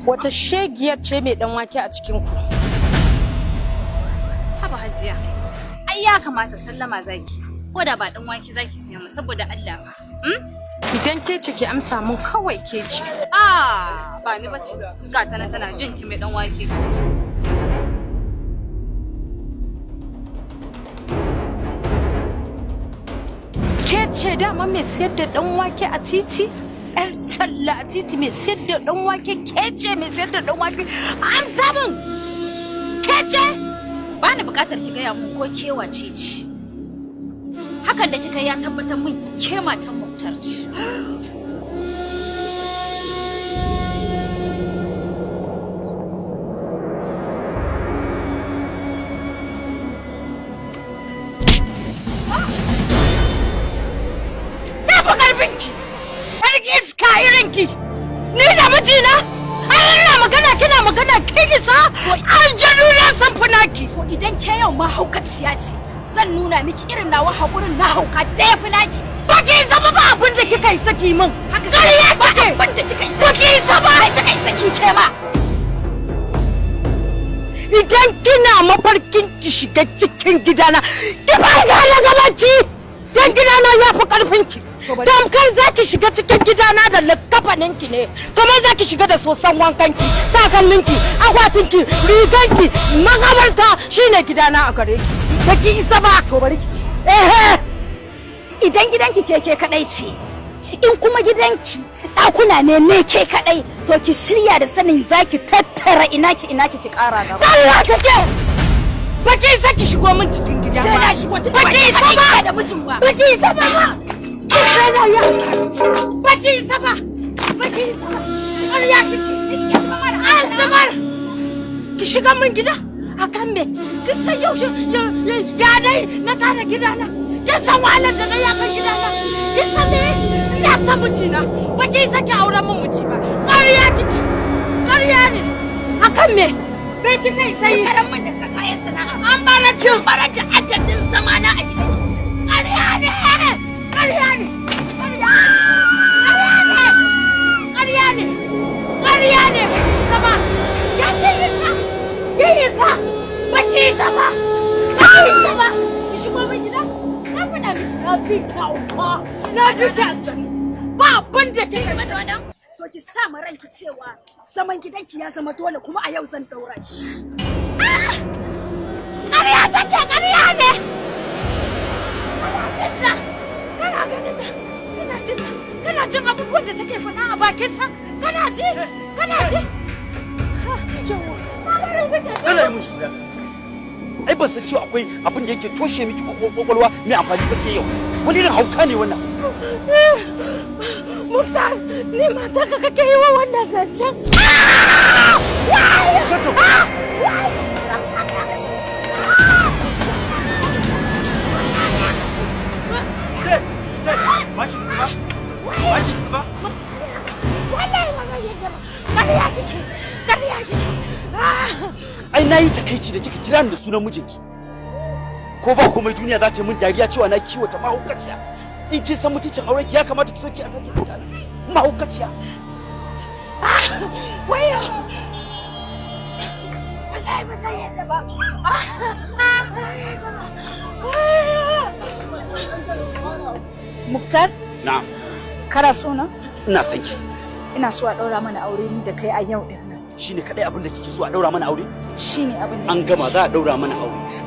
Wata shegiyar ce mai dan wake a cikin ku? Haba Hajiya. Ai ya kamata sallama zaki. Ko da ba dan wake zaki siya mu saboda Allah ba. Hmm? Idan ke ce, ki amsa mun kawai, ke ce? Ah, ba ni bace. Ga ta nan tana jin ki, mai dan wake. Ke ce dama mai siyar da dan wake a titi? Yar talla a titi mai siyar da dan wake, ke ce mai siyar da dan wake? Amsa mun! Ke ce? Ba ni bukatar ki gaya mun ko ke wace ce. Hakan da kika yi ya tabbatar min ke matan Muktar ce. Na fi karfinki! Yar iska irinki! Ni da mijina? Har ina magana kina magana, kin isa? Aljanu na san funaki! To idan ke yau ma haukaciya ce, zan nuna miki irin nawa haƙurin na hauka da ya fi naki. Ba ki zama ba abin da kika yi saki min! Haka Ƙarya ba kike! abin da kika yi Ba ki isa ba! Ai kika yi saki ke ma. Idan kina mafarkin ki shiga cikin gidana, ki farka na gabanci, dan gidana ya fi karfin ki. Tamkar za ki shiga cikin gidana da likafanin ki ne, kamar za ki shiga da sosan wankan ki, takalmin ki, akwatin ki, rigan ki, makabarta shine gidana a gare ki. Ba ki isa ba. To bari ki ci. Ehe. Idan gidanki ke kadai ce, in kuma gidanki ɗakuna ne ke kadai, to ki shirya da sanin zaki tattara ina ki ina ki ki ƙara gaba. Allah kake, ba ki isa ki shigo min cikin gida. Sai na shigo tun ba ki isa ba ba. Da mijin ba. Ba ki isa ba ba. Ki tsaya ya. Ba ki isa ba. Ba ki isa ba. Ƙarya kike. An zubar. Ki shiga min gida. Akan me? Kin san yaushe ya dai na tara gidana? Kin san wahalar da na yi akan gidana? Kin san me? Ina san mijina. Ba ki isa ki auren min miji ba. Ƙarya kike. Ƙarya ne. Akan me? Me kika isa yi? Karan min da sakayen sana'a. An bara kin. Bara da ajajin zamana a gidanki. Ƙarya ne! Ƙarya ne! Ƙarya ne! Ƙarya ne! Ƙarya ne! Sama! Ya ki isa! Ki isa! Ba ki isa ba! Ba ki isa ba! Ki shigo min gida? Na faɗa miki na fi ki hauka! Na fi ki aljanu! Ba abin da kika Game da isa! wannan? To ki sa ma ranki cewa zaman gidanki ya zama dole, kuma a yau zan daura shi. Ƙarya take! Ƙarya ne! Kana jin ta! Kana ganin ta! Kana jin ta! Kana jin abubuwan da take faɗa a bakinta? Kana ji? Kana ji? Tana yi mun shura. Ai ban san cewa akwai abin da yake toshe miki kwakwalwa mai amfani ba sai yau. Wani irin hauka ne wannan? Muktar, ni matarka kake yi wa wannan zancen? Shut up. Ke, ke, ba ki nutsu ba? Ba ki nutsu ba? Wallahi ba zan yadda ba. Ƙarya kike, ƙarya kike. Ai na yi takaici da kika kira ni da sunan mijinki. Ko ba komai duniya za ta yi min dariya cewa na kiwata mahaukaciya. In kin san mutuncin aurenki, ya kamata ki zo ki a take mutane. Mahaukaciya. Wayo. Wallahi ba zan yadda ba. Ba zan yadda ba. Muktar, Na'am, kana so na? ina son ki. Ina so a ɗaura mana aure ni da kai a yau din nan. Shine kadai abin da kike so, a daura mana aure? Shine abin da An nake gama, so. za a daura mana aure.